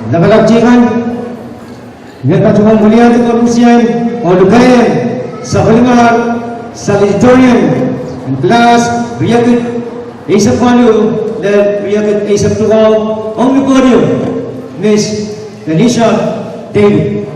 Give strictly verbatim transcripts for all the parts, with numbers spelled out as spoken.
Lapalap teikan, I men patohwan wiliandi koarusie oh lukehiong sapwellimen salutatorian en class riekid eisek waluh lel riekid eisek duwau ong ni podium, Miss Tanisha David.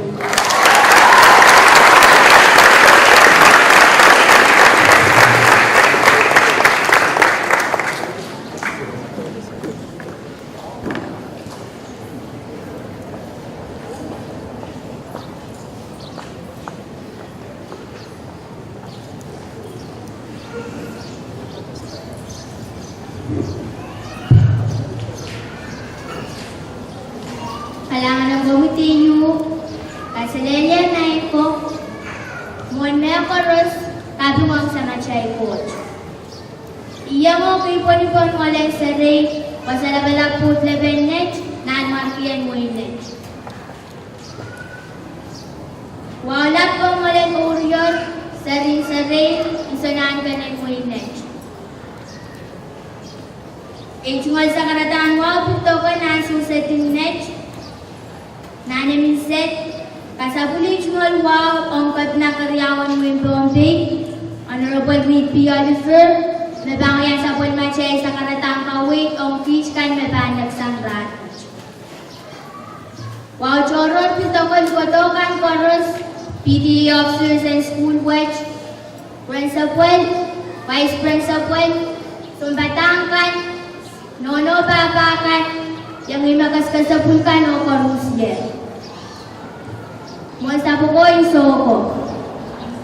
Kalahngan en komwi T U, kaselehlie maing ko, mwohn mehkoaros, kaping ong Samatail Koht. Ih iang oh kei pwonipwon ngilen serei, pwe se lapalap pwuhd lepin net, nanmwarkien wehin net. Wahu lap pwong ngilen mour ieu, seri, seri, nsenanpenen wehin net. Ei tungoal sakaradahn wahu pil dok nan suhsedin net, nan emin sed, kasapwili tungoal wahu ong kepina keriaun wehin Pohnpei, Honorable Reed P. Oliver, me pahn wia sapwellimatail sakaradahn kaweid ong kiht kan me pahn leksang rahnwet. Wahu tohrohr pil dok oh kohdo kan koaros, P T A officers en sukuhl wet, principal, vice principal, sounpadahk kan, nohno pahpa kan, iengih me kesikesepwul kan oh koarusie. Mwohn sapwoko en sohko,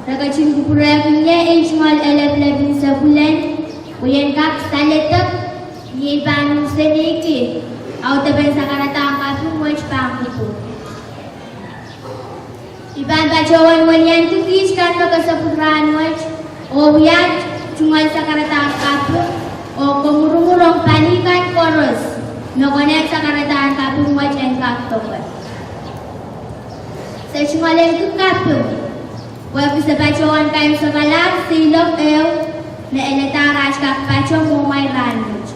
re ketin kupwurehkin ie ei tungoal elepelepin sapwellimen, pwe I en kak saledek ni ei pahn unseneiki audepen sakaradahn kaping wet pahn kupwur. I pahn patohwan weliandi kiht kan me kesepwul rahnwet, oh wia tungoal sakaradahn kaping, oh komwurumwur ong pali kan koaros, me konehng sakaradahn kaping wet en kak doke. Se tungoal en kak kaping, pwehki se patohwan kaimwisekala seiloak ehu, me eladahr aht kak patohwan mwohmwail rahnwet.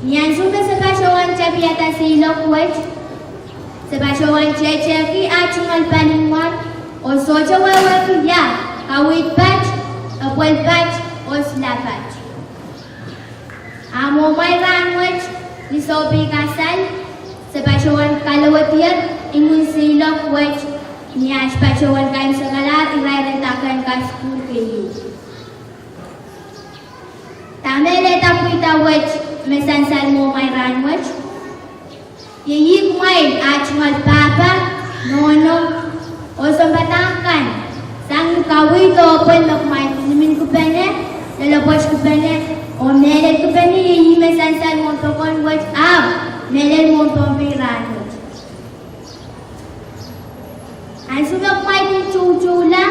Ni ansou me se patohwan tapihada seiloak wet, se patohwan tehtehki aht tungoal paliwar, oh sohte wehwehki ia, kaweid pat, epwel pat, oh silapat. A mwohmwail rahnwet, ni sohpei kasal, se patohwan kalowedier imwin seiloak wet, ni aht patohwan kaimwisekala irair en dake en kasukuhl keieu. Dahme lelehda pweida wet me sansal mwohmwail rahnwet? Iei kumwail aht tungoal pahpa, nohno, oh sounpadahk kan, sang ni kaweid oh epwel me kumwail niminkipene, lelepwotkipene, oh mehlelkipene. Iei me sansal mwohn pokon wet ahpw mehlel mwohn Pohnpei rahnwet. Ansou me kumwail kin toutoula,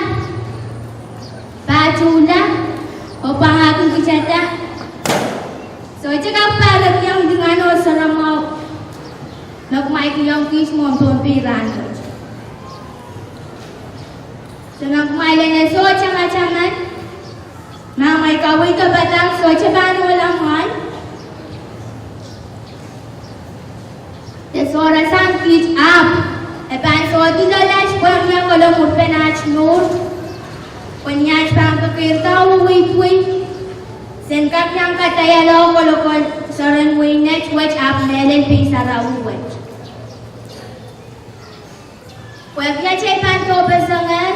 pahtoula, oh pwangahki kitada, sohte kak pahrekiong lingan oh sohromwahu me kumwail kihong kiht mwohn Pohnpei rahnwet. Se me kumwail en sohte tamataman, ma kumwail kaweid oh padahk sohte pahn ohla mwahl, de sohrasang kiht ahpw e pahn sohte loal aht pwehn wia kolokol pen aht mour, pwe ni aht pahn kekeirda oh weidwei, sen kak iang kadahiala kolokol sohren wehin net wet ahpw mehlel pei sarawi wet. Pwehki atail pahn dohpesengehr,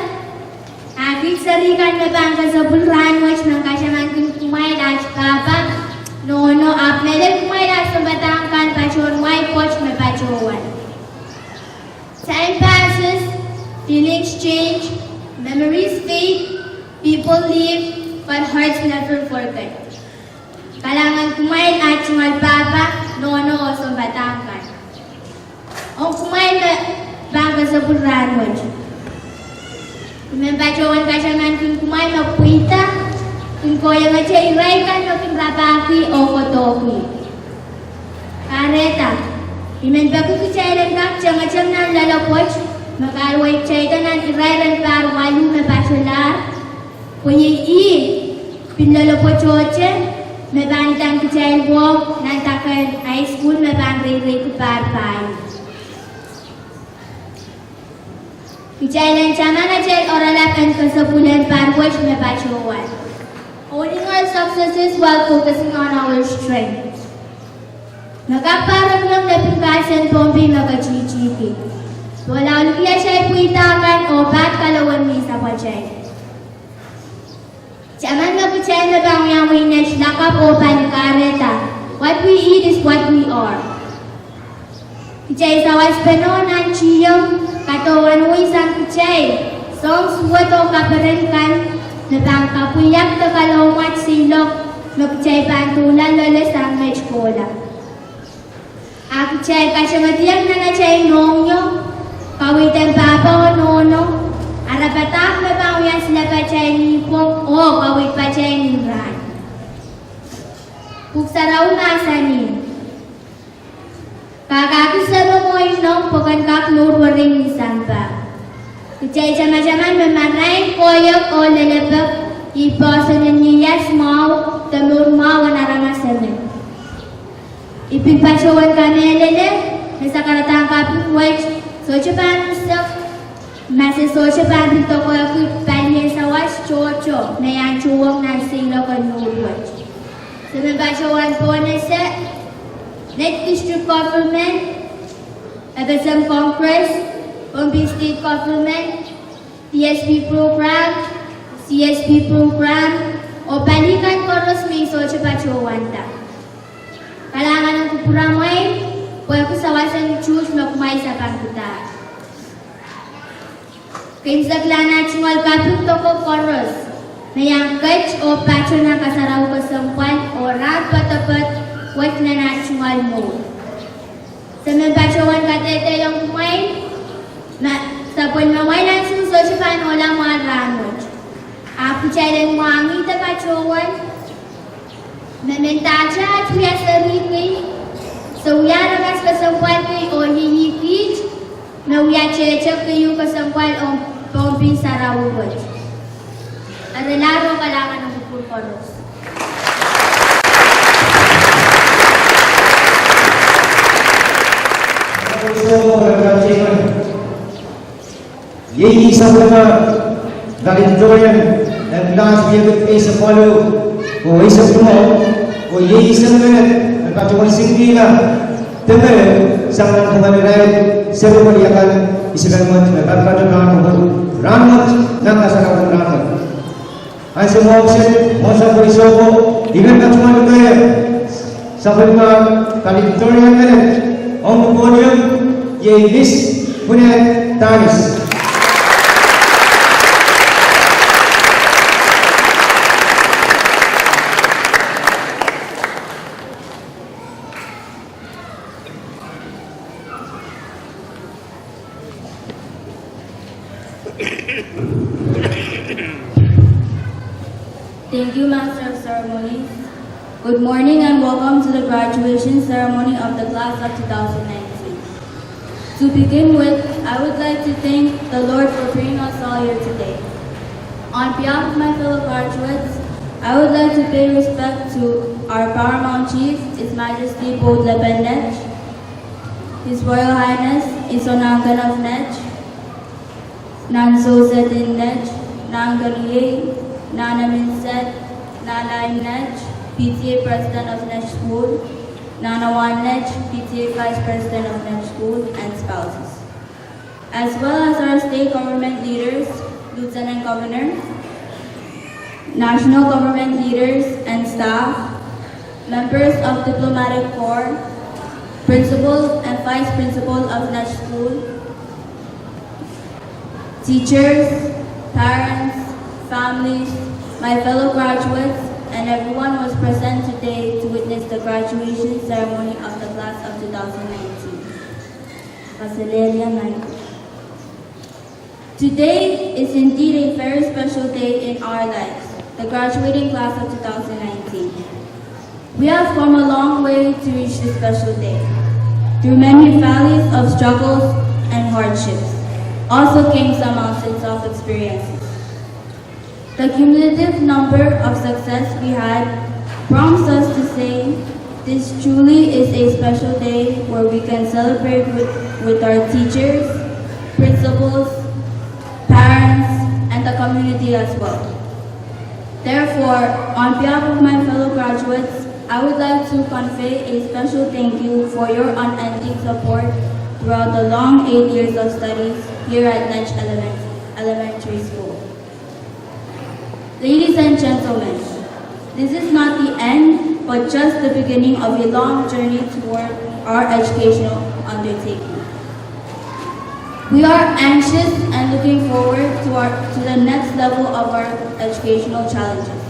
a kiht seri kan me pahn kesepwul rahnwet men katamankin kumwail aht pahpa, nohno, ahpw mehlel kumwail aht sounpadahk kan patohwan wai pwoat me patohwan. Time passes, feelings change, memories fade, people leave, but hearts never forget. Kalahngan kumwail aht tungoal pahpa, nohno oh sounpadahk kan. Ong kumwail me pahn kesepwul rahnwet, I men patohwan katamankin kumwail me pweida kin kohiengete irail kan me kin rapahki oh kohdohki. Kahrehda, I men peki kitail en kak tengeteng nan loalopwoat me kahrehiong kitailda nan irair en pahr waluh me patohlahr, pwe iei ih pil loalopwoatohte me pahn idahn kitail wong nan dake en high school me pahn reireiki pahr pahieu. Kitail en taman atail oaralap en kesempwal en pahr wet me patohwan. Owning our successes while focusing on our strengths. Me kak pahrekiong lepin kahs en Pohnpei me ketihtihki: Pohla lukiatail pweida kan oh pahd kalowe mie sapwatail. Taman me kitail me pahn wiawi next lakapw oh pali kahrehda, what we eat is what we are. Kitail sawaspene nan tiong, kadohwan wei sang kitail, soang suwed oh kaperen kan, me pahn kapwaiada kalohmwahu seiloak, me kitail pahn doula loale sang met kohla. A kitail katengediong nan atail mohngiong, kaweid en pahpa oh nohno, ara padahk me pahn wia silapatai ni pwong oh kaweid patai ni rahn. Pwuhk Sarawi mahsanih: Kakahki Semomw oh Ineng pwe ken kak mour werei ni sampah. Kitail tamataman me marain, koahiek oh lelepek, ih poahsoan en ieias mwahu, de mour mwahu en aramas emen. I pil patohwan kamehlele me sakaradahn kaping wet, sohte pahn unsek, ma se sohte pahn pil doadoahngki palien sawas tohto me iang tuhwong nan seiloak en mour wet. Se men patohwan pohnese, Nett District Government, F S M Congress, Pohnpei State Government, P S P program, C S P program, oh pali kan koaros me I sohte patohwanda. Kalahngan en kupwuramwail, pwehki sawas en tuht me kumwail sapengkihda. Kin sekla nah tungoal kaping doko koaros, me iang ket oh pato nan kasarawi kesempwal oh rahn poadopoad wet nan nah tungoal mour. Se men patohwan kadehdehiong kumwail, ma, sapwellimamwail ansou sohte pahn ohla mwahl rahnwet. Ahpw kitail en mwahngih de patohwan, me mendahte aht wia serihki, se wia aramas kesempwal kei oh ieiang kiht, me wia tehte keieu kesempwal ong Pohnpei sarawi wet. Erelahro kalahngan en kupwur koaros. Iei sapwellime valedictorian en class riekid eisek waluh oh eisek limau, oh iei sapwellime me patohwan singkihla deme sang nan pwungen irail serepein akan, I sehse me patopato nan kupwur rahnwet, nan kasarawi rahnwet. Ansou mwahu kiset, mwohn sapwei sohpo, I men patohwan luke sapwellime valedictorian menet ong podium, iei Miss Punet Danis. Thank you, Master of Ceremonies. Good morning and welcome to the graduation ceremony of the class of two thousand nineteen. To begin with, I would like to thank the Lord for bringing us all here today. On behalf of my fellow graduates, I would like to pay respect to our paramount chief, His Majesty Poht Lepen Net, His Royal Highness Iso Nahnken of Net, Nan Sewsed en Net, Nahnken Iei, Nan Emen Sed, Nan Lain Net, P T A President of Net School, Nan Awan Net, P T A Vice President of Net School, and spouses, as well as our state government leaders, Lieutenant Governor, national government leaders and staff, members of diplomatic corps, principal and vice principal of Net School, teachers, parents, families, my fellow graduates, and everyone who is present today to witness the graduation ceremony of the class of two thousand nineteen. Kaselehlie Michael. Today is indeed a very special day in our lives, the graduating class of two thousand nineteen. We have come a long way to reach this special day. Through many valleys of struggles and hardships, also came some mountaintop experiences. The cumulative number of success we had prompts us to say this truly is a special day where we can celebrate with, with our teachers, principals, the community as well. Therefore, on behalf of my fellow graduates, I would like to convey a special thank you for your unending support throughout the long eight years of studies here at Netsch Elemen-, Elementary School. Ladies and gentlemen, this is not the end, but just the beginning of a long journey toward our educational undertaking. We are anxious and looking forward to our, to the next level of our educational challenges.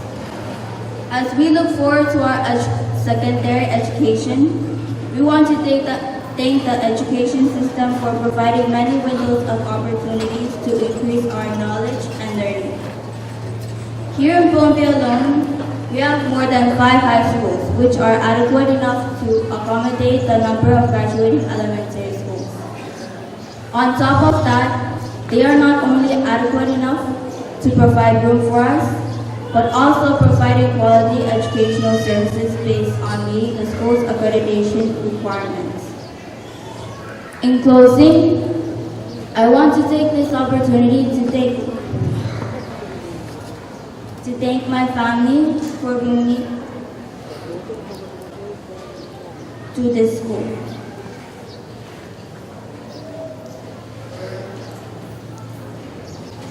As we look forward to our edu-, secondary education, we want to thank the, thank the education system for providing many windows of opportunities to increase our knowledge and learning. Here in Pohnpei alone, we have more than five high schools, which are adequate enough to accommodate the number of graduating elementary schools. On top of that, they are not only adequate enough to provide room for us, but also providing quality educational services based on meeting the school's accreditation requirements. In closing, I want to take this opportunity to thank, to thank my family for bringing me to this school.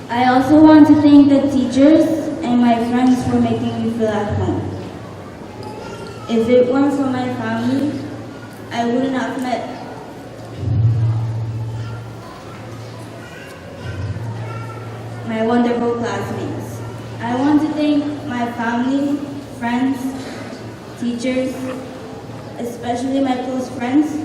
I also want to thank the teachers and my friends for making me feel at home. If it weren't for my family, I wouldn't have met my wonderful classmates. I want to thank my family, friends, teachers, especially my close friends.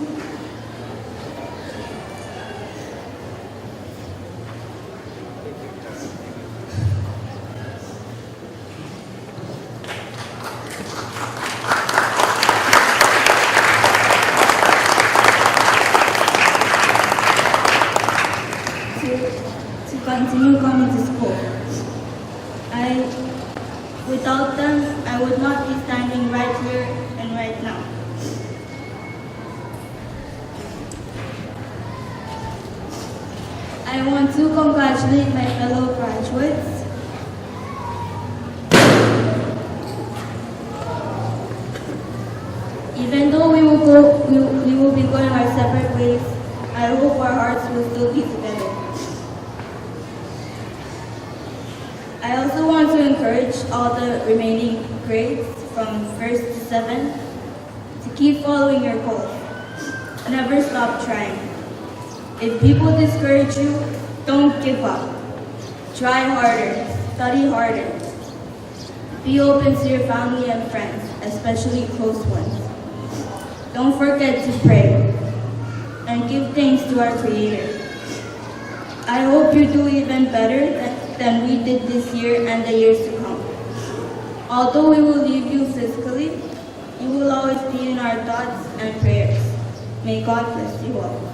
To, to continue coming to school. I, without them, I would not be standing right here and right now. I want to congratulate my fellow graduates. Even though we will go, we, we will be going our separate ways, I hope our hearts will still be together. I also want to encourage all the remaining grades from first to seven to keep following your goals. Never stop trying. If people discourage you, don't give up. Try harder, study harder. Be open to your family and friends, especially close ones. Don't forget to pray and give thanks to our Creator. I hope you do even better than, than we did this year and the years to come. Although we will leave you physically, you will always be in our thoughts and prayers. May God bless you all.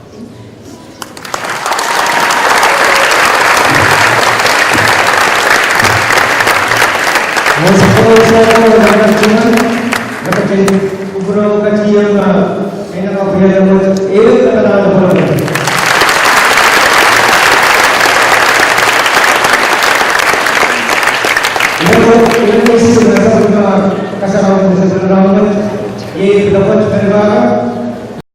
Thank you.